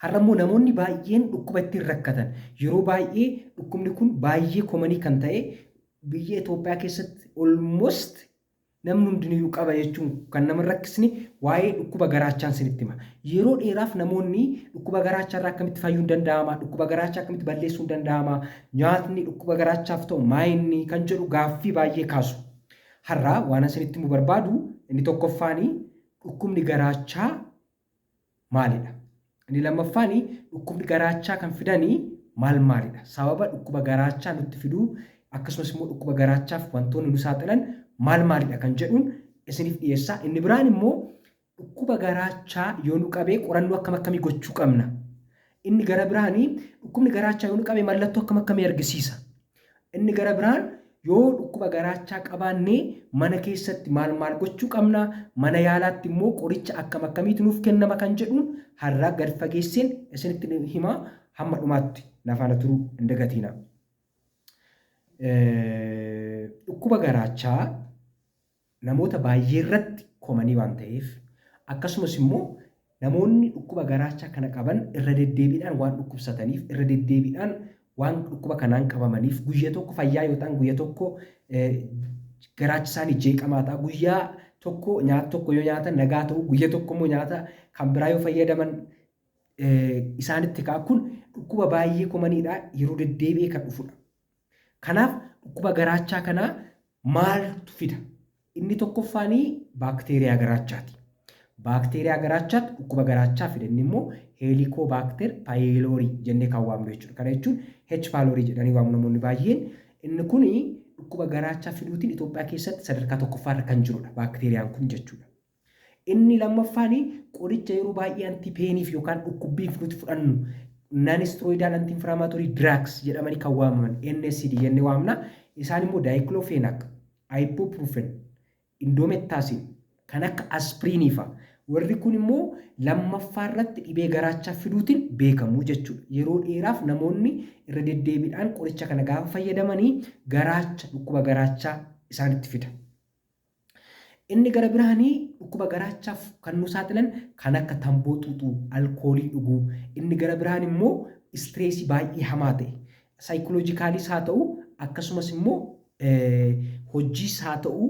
Har'a immoo namoonni baay'een dhukkuba ittiin rakkatan. Yeroo baay'ee dhukkubni kun baay'ee common kan ta'e, biyya Itoophiyaa keessatti almost namni hundiniyyuu qaba jechuun kan nama hin rakkisne, waa'ee dhukkuba garaachaan isinitti hima. Yeroo dheeraaf namoonni dhukkuba garaachaa irraa akkamitti fayyuun danda'ama, dhukkuba garaachaa akkamitti balleessuun danda'ama, nyaatni dhukkuba garaachaaf ta'u maayinni kan jedhu gaaffii baay'ee kaasu. Har'a waan isinitti himuu barbaadu inni tokkoffaani, dhukkubni garaachaa maalidha? Inni lammaffaani, dhukkubni garaachaa kan fidanii maal maalidha? Sababa dhukkuba garaachaa nutti fiduu, akkasumas immoo dhukkuba garaachaaf wantoonni nu saaxilan maal maalidha kan jedhuun isiniif dhiyeessa. Inni biraan immoo dhukkuba garaachaa yoo nu qabee qorannoo akkam akkamii gochuu qabna? Inni gara biraanii, dhukkubni garaachaa yoo nu qabee mallattoo akkam akkamii argisiisa? Inni gara biraan, yoo dhukkuba garaachaa qabaanne mana keessatti maal maal gochuu qabna? Mana yaalaatti immoo qoricha akkam akkamiitu nuuf kennama kan jedhuun har'a gad fageesseen isinitti hima. Hamma dhumaatti na faana turuu hin dagatiina. Dhukkuba garaachaa namoota baay'ee irratti common waan ta'eef, akkasumas immoo namoonni dhukkuba garaachaa kana qaban irra deddeebiidhaan waan dhukkubsataniif, irra deddeebiidhaan waan dhukkuba kanaan qabamaniif, guyya tokko fayyaa yoo ta'an guyya tokko garaachi isaanii jeeqamaa ta'a. Guyyaa tokko nyaata tokko yoo nyaatan nagaa ta'u, guyya tokko immoo nyaata kan biraa yoo fayyadaman isaanitti ka'a. Kun dhukkuba baay'ee commoniidha, yeroo deddeebi'ee kan dhufudha. Kanaaf dhukkuba garaachaa kanaa maaltu fida? Inni tokkoffaanii baakteeriyaa garaachaati. Baakteeriyaa garaachaatu dhukkuba garaachaa fida. Inni immoo Helicobacter pylori jennee kan waamnu jechuudha. Kana jechuun H pylori jedhanii waamu namoonni baay'een. Inni kun dhukkuba garaachaa fiduutiin Itoophiyaa keessatti sadarkaa tokkoffaarra kan jirudha baakteeriyaan kun jechuudha. Inni lammaffaan qoricha yeroo baay'ee anti-painiif yookaan dhukkubbiif nuti fudhannu, non-steroidal anti-inflammatory drugs jedhamanii kan waamaman, NSAID jennee waamna. Isaan immoo diclofenac, ibuprofen, indomethacin, kan akka aspiriinii fa'a. Warri kun immoo lammaffaa irratti dhibee garaachaa fiduutiin beekamu jechuudha. Yeroo dheeraaf namoonni irra deddeebiidhaan qoricha kana gaafa fayyadamanii garaacha, dhukkuba garaachaa isaanitti fida. Inni gara biraanii dhukkuba garaachaaf kan nu saaxilan kan akka tamboo xuuxuu, alkoolii dhuguu, inni gara biraan immoo stress baay'ee hamaa ta'e, psychologicaliis haa ta'u, akkasumas immoo hojiis haa ta'u,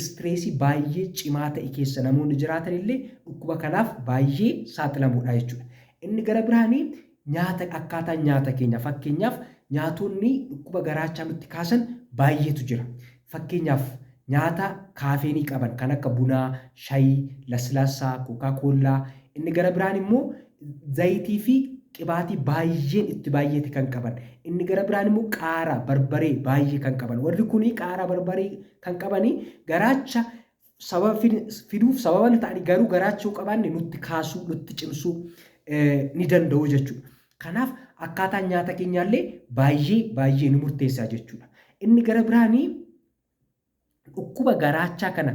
stress baay'ee cimaa ta'e keessa namoonni jiraatan illee dhukkuba kanaaf baay'ee saaxilamuudha jechuudha. Inni gara biraanii nyaata, akkaataa nyaata keenya. Fakkeenyaaf, nyaatonni dhukkuba garaachaa nutti kaasan baay'eetu jira. Fakkeenyaaf, nyaata caffeine qaban kan akka bunaa, shayii, laslaassaa, Coca-Cola, inni gara biraan immoo zayitii fi qibaatii baay'een itti baay'eeti kan qaban. Inni gara biraan immoo qaaraa, barbaree baay'ee kan qaban. Warri kuni qaaraa, barbaree kan qabanii garaacha sababa fiduuf sababa hin ta'ani, garuu garaacha yoo qabaanne nutti kaasuu, nutti cimsuu ni danda'u jechuudha. Kanaaf akkaataan nyaata keenyaallee baay'ee baay'ee nu murteessaa jechuudha. Inni gara biraanii, dhukkuba garaachaa kana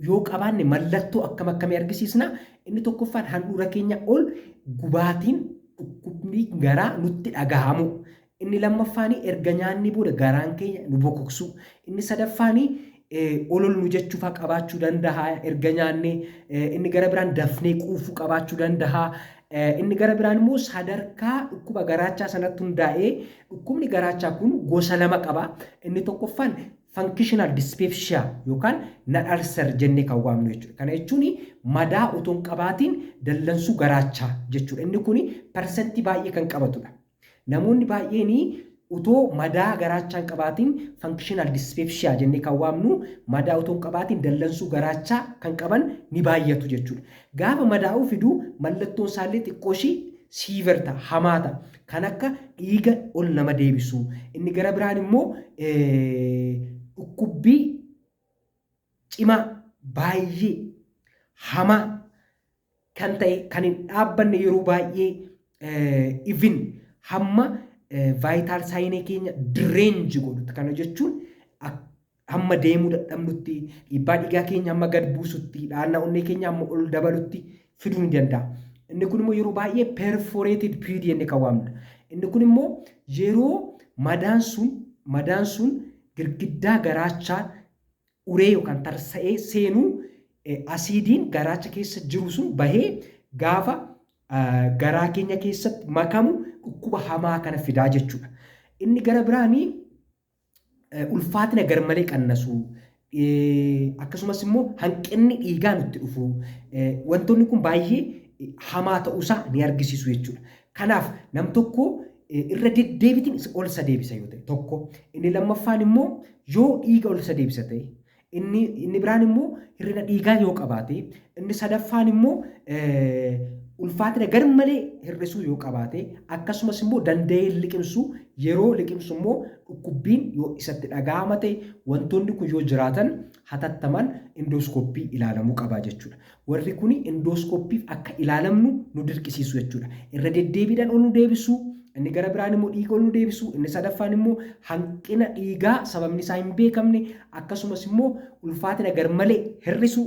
yoo qabaanne mallattoo akkam akkamii argisiisna? Inni tokkoffaan handhuura keenya ol gubaatiin dhukkubni garaa nutti dhagahamu. Inni lammaffaan erga nyaanni booda garaan keenya nu bokoksu. Inni sadaffaan olol nu jechuufaa qabaachuu danda'a erga nyaanne. Inni gara biraan dafnee quufuu qabaachuu danda'a. Inni gara biraan immoo sadarkaa dhukkuba garaachaa sanatti hundaa'ee dhukkubni garaachaa kun gosa lama qaba. Inni tokkoffaan functional dyspepsia yookaan non ulcer jennee kan waamnu jechuudha. Kana jechuun madaa otoo hin qabaatiin dallansuu garaachaa jechuudha. Inni kun percentii baay'ee kan qabatudha. Namoonni baay'een utoo madaa garaachaa hin qabaatiin, functional dyspepsia jennee kan waamnu, madaa otoo hin qabaatiin dallansuu garaachaa kan qaban ni baay'atu jechuudha. Gaafa madaa'uu fidu mallattoon isaallee xiqqoo ishii severe ta'a, hamaa ta'a. Kan akka dhiiga ol nama deebisu. Inni gara biraan immoo dhukkubbii cimaa baay'ee hamaa kan ta'e, kan hin dhaabbanne, yeroo baay'ee even hamma vital sign keenya derange godhutti. Kana jechuun hamma deemuu dadhabnutti, dhiibbaa dhiigaa keenya hamma gad buusutti, dhahannaa onnee keenya hamma ol dabalutti fiduu ni danda'a. Inni kun immoo yeroo baay'ee perforated PUD jennee kan waamnudha. Inni kun immoo yeroo madaan sun girgiddaa garaachaa uree yookaan tarsa'ee seenuu, asiidiin garaacha keessa jiru sun bahee gaafa garaa keenya keessatti makamu dhukkuba hamaa kana fidaa jechuudha. Inni gara biraanii ulfaatina garmalee qannasuu, akkasumas immoo hanqinni dhiigaa nutti dhufu, wantoonni kun baay'ee hamaa ta'uusaa ni argisiisu jechuudha. Kanaaf nam tokko irra deddeebitiin ol isa deebisa yoo ta'e tokko, inni lammaffaan immoo yoo dhiiga ol isa deebisa ta'e, inni biraan immoo hir'ina dhiigaa yoo qabaate, inni sadaffaan immoo ulfaatina garmalee hir'isuu yoo qabaate, akkasumas immoo danda'ee liqimsuu, yeroo liqimsu immoo dhukkubbiin yoo isatti dhaga'ama ta'e, wantoonni kun yoo jiraatan hatattamaan endoscopy ilaalamuu qaba jechuudha. Warri kun endoscopyf akka ilaalamnu nu dirqisiisu jechuudha. Irra deddeebiidhaan ol nu deebisuu, inni gara biraan immoo dhiiga ol nu deebisuu, inni sadaffaan immoo hanqina dhiigaa sababni isaa hin beekamne, akkasumas immoo ulfaatina garmalee hir'isuu,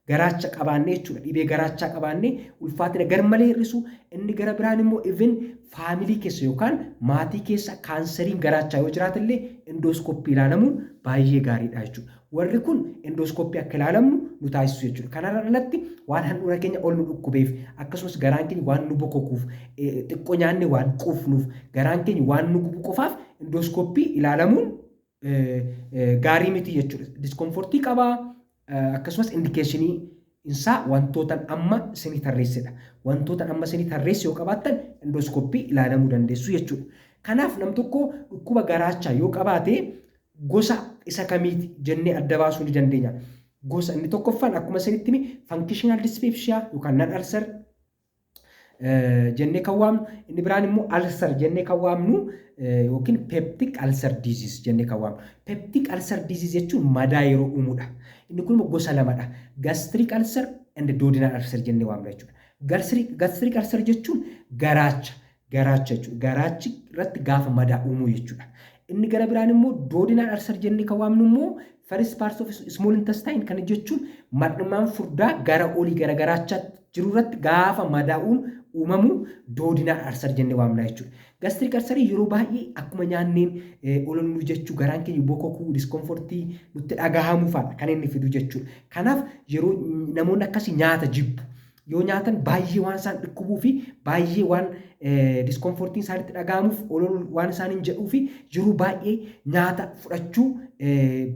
garaacha qabaannee jechuudha. Dhibee garaachaa qabaannee ulfaatina garmalee hir'isuu, inni gara biraan immoo even family keessa yookaan maatii keessa kaanseriin garaachaa yoo jiraate illee endoscopy ilaalamuun baay'ee gaariidha jechuudha. Warri kun endoscopy akka ilaalamnu nu taasisu jechuudha. Kanarra alatti waan handhuura keenya ol nu dhukkubeef, akkasumas garaan keenya waan nu bokokuuf, xiqqoo nyaanne waan quufnuuf, garaan keenya waan nu gubu qofaaf endoscopy ilaalamuun gaarii miti jechuudha. Discomfortii qabaa, akkasumas indicationii isaa wantoota amma isinii tarreessedha. Wantoota amma isinii tarreesse yoo qabaattan endoscopy ilaalamuu dandeessu jechuudha. Kanaaf nam tokko dhukkuba garaachaa yoo qabaate gosa isa kamiiti jennee adda baasuu ni dandeenya. Gosa inni tokkoffaan akkuma isinitti hime functional dyspepsia yookaan non ulcer jennee kan waamnu, inni biraan immoo ulcer jennee kan waamnu yookiin peptic ulcer disease jennee kan waamnu. Peptic ulcer disease jechuun madaa yeroo uumudha. Inni kun immoo gosa lamadha. Gastric ulcer and duodenal ulcer jennee waamna jechuudha. Gastric ulcer jechuun garaacha jechuudha. Garaachi irratti gaafa madaa uumuu jechuudha. Inni gara biraan immoo duodenal ulcer jennee kan waamnu immoo first part of small intestine kana jechuun mar'umaan furdaa gara olii gara garaachaatti jiru irratti gaafa madaa'uun uumamu duodenal ulcer jennee waamna jechuudha. Gastric ulcerii yeroo baay'ee akkuma nyaanneen ololuu jechuu, garaan keenya bokokuu, discomfortii nutti dhagahamuu fa'aadha kan inni fidu jechuudha. Kanaaf yeroo namoonni akkasii nyaata jibbu. Yoo nyaatan baay'ee waan isaan dhukkubuu fi baay'ee waan discomfortiin isaanitti dhagahamuuf, ololuu waan isaaniin jedhuu fi yeroo baay'ee nyaata fudhachuu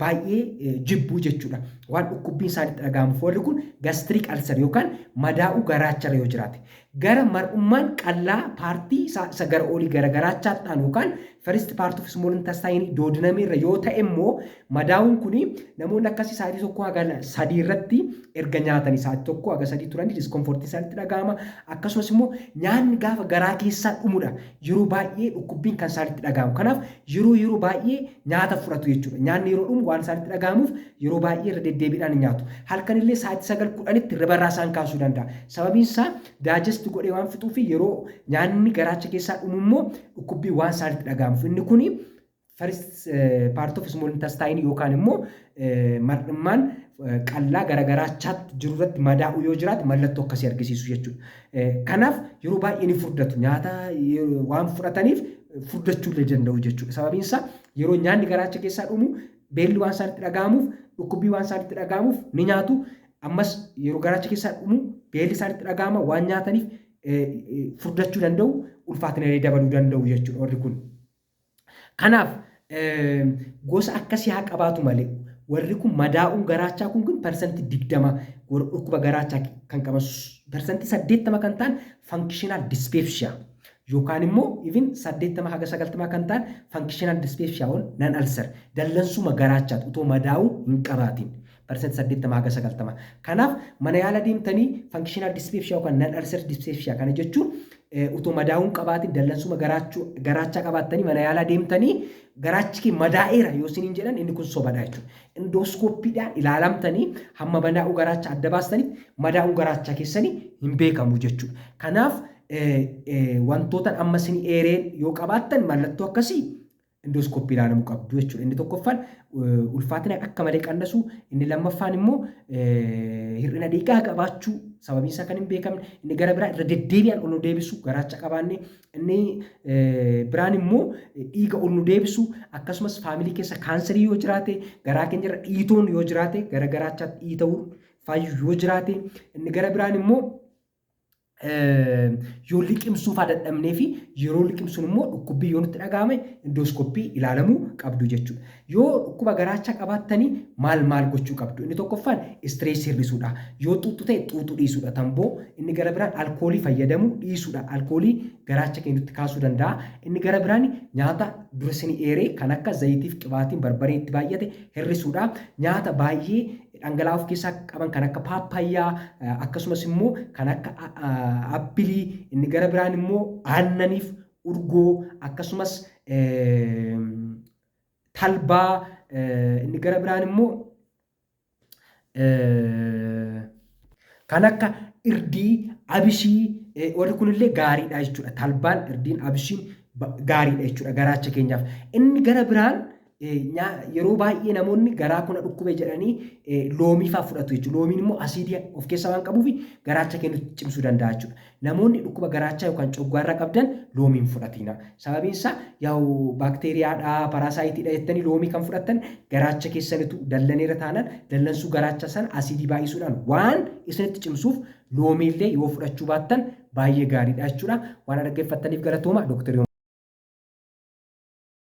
baay'ee jibbuu jechuudha. Waan dhukkubbiin isaanitti dhagahamuuf warri kun gastric ulcer yookaan madaa'uu garaacharra yoo jiraate. Gara mar'ummaan qallaa partii isa gara olii gara garaachaatti ta'an yookaan first part of small intestine duodenum irra yoo ta'e immoo madaa'uun kuni namoonni akkasii sa'aatii 1 haga 3 irratti erga nyaatanii sa'aatii 1 haga 3 turanii discomfortii isaanitti dhaga'ama. Akkasumas immoo nyaanni gaafa garaa keessaa dhumudha. Yeroo baay'ee dhukkubbiin kan isaanitti dhaga'amu. Kanaaf yeroo baay'ee nyaata fudhatu jechuudha. Nyaanni yeroo dhumu waan isaanitti dhaga'amuuf yeroo baay'ee irra deddeebiidhaan nyaatu. Halkanillee sa'aatii 9, 10tti hirribarraa isaan kaasuu danda'a. Sababiin isaa digest godhee waan fixuu fi yeroo nyaanni garaacha keessaa dhumu immoo dhukkubbii waan isaanitti dhaga'amuuf. Inni kuni first part of small intestine yookaan immoo mar'immaan qallaa gara garaachaatti jiru irratti madaa'u yoo jiraate mallattoo akkasii argisiisu jechuudha. Kanaaf yeroo baay'ee ni furdatu. Nyaata waan fudhataniif furdachuu illee danda'u jechuudha. Sababiin isaa yeroo nyaanni garaacha keessaa dhumu beelli waan isaanitti dhaga'amuuf, dhukkubbii waan isaanitti dhaga'amuuf ni nyaatu. Ammas yeroo garaacha keessaa dhumu beelli isaanitti dhaga'ama, waan nyaataniif furdachuu danda'u, ulfaatina illee dabaluu danda'u jechuudha warri kun. Kanaaf gosa akkasii haa qabaatu malee warri kun madaa'uun garaachaa kun 20% dhukkuba garaachaa kan qaban, 80% kan ta'an functional dyspepsia yookaan immoo even 80 haga 90 kan ta'an functional dyspepsia on non ulcer dallansuma garaachaati utoo madaa'uu hin qabaatin. 80% haga 90. Kanaaf mana yaala deemtanii functional dyspepsia yookaan non ulcer dyspepsia kana jechuun utoo madaa'uu hin qabaatin dallansuma garaachaa qabaattanii mana yaalaa deemtanii garaachi kee madaa'eera yoo isiniin jedhan inni kun sobadha jechuudha. Endoscopydhaan ilaalamtanii hamma madaa'uu garaachaa adda baastanitti madaa'uun garaachaa keessanii hin beekamu jechuudha. Kanaaf wantoota amma isin eereen yoo qabaattan mallattoo akkasii endoscopy ilaalamuu qabdu jechuudha. Inni tokkoffaan ulfaatina akka malee qannasu, inni lammaffaan immoo hir'ina dhiigaa qabaachuu sababiin isaa kan hin beekamne, inni gara biraa irra deddeebi'an ol nu deebisu garaacha qabaanne, inni biraan immoo dhiiga ol nu deebisu, akkasumas family keessa kaanserii yoo jiraate, garaa keenya irra dhiitoon yoo jiraate, gara garaachaatti dhiita'uun faayyuu yoo jiraate, inni gara biraan immoo Yoo liqimsuu faa dadhabnee fi yeroo liqimsuun immoo dhukkubbii yoo nutti dhaga'ame endoscopy ilaalamuu qabdu jechuudha. Yoo dhukkuba garaachaa qabaattanii maal maal gochuu qabdu? Inni tokkoffaan stress hir'isuudha. Yoo xuuxxu ta'e xuuxuu dhiisuudha. Tamboo inni gara biraan alkoolii fayyadamuu dhiisuudha. Alkoolii garaacha keenya nutti kaasuu danda'a. Inni gara biraan nyaata dura isin eeree kan akka zayitiif qibaatiin barbareen itti baay'ate hir'isuudha. Nyaata baay'ee dhangala'aa of keessaa qaban kan akka paappaayyaa, akkasumas immoo kan akka apple, inni gara biraan immoo aannaniif urgoo, akkasumas talbaa, inni gara biraan immoo kan akka irdii, abishii, warri kunillee gaariidha jechuudha. Talbaan, irdiin, abishiin gaariidha jechuudha garaacha keenyaaf. Inni gara biraan yeroo baay'ee namoonni garaa kuna dhukkube jedhanii loomii fa'aa fudhatu jechuudha. Loomiin immoo asiidii of keessaa waan qabuuf garaacha keenya cimsuu danda'a jechuudha. Namoonni dhukkuba garaachaa yookaan coggaarraa qabdan loomii hin fudhatina. Sababiin isaa yaa'u baakteeriyaadha, parasiteiidha jettanii loomii kan fudhattan garaacha keessanitu dallaneera taanaan dallansuu garaacha sana asiidii baay'isuudhaan waan isinitti cimsuuf loomiillee yoo fudhachuu baattan baay'ee gaariidha jechuudha. Waan dhaggeeffattaniif galatooma. Dooktar.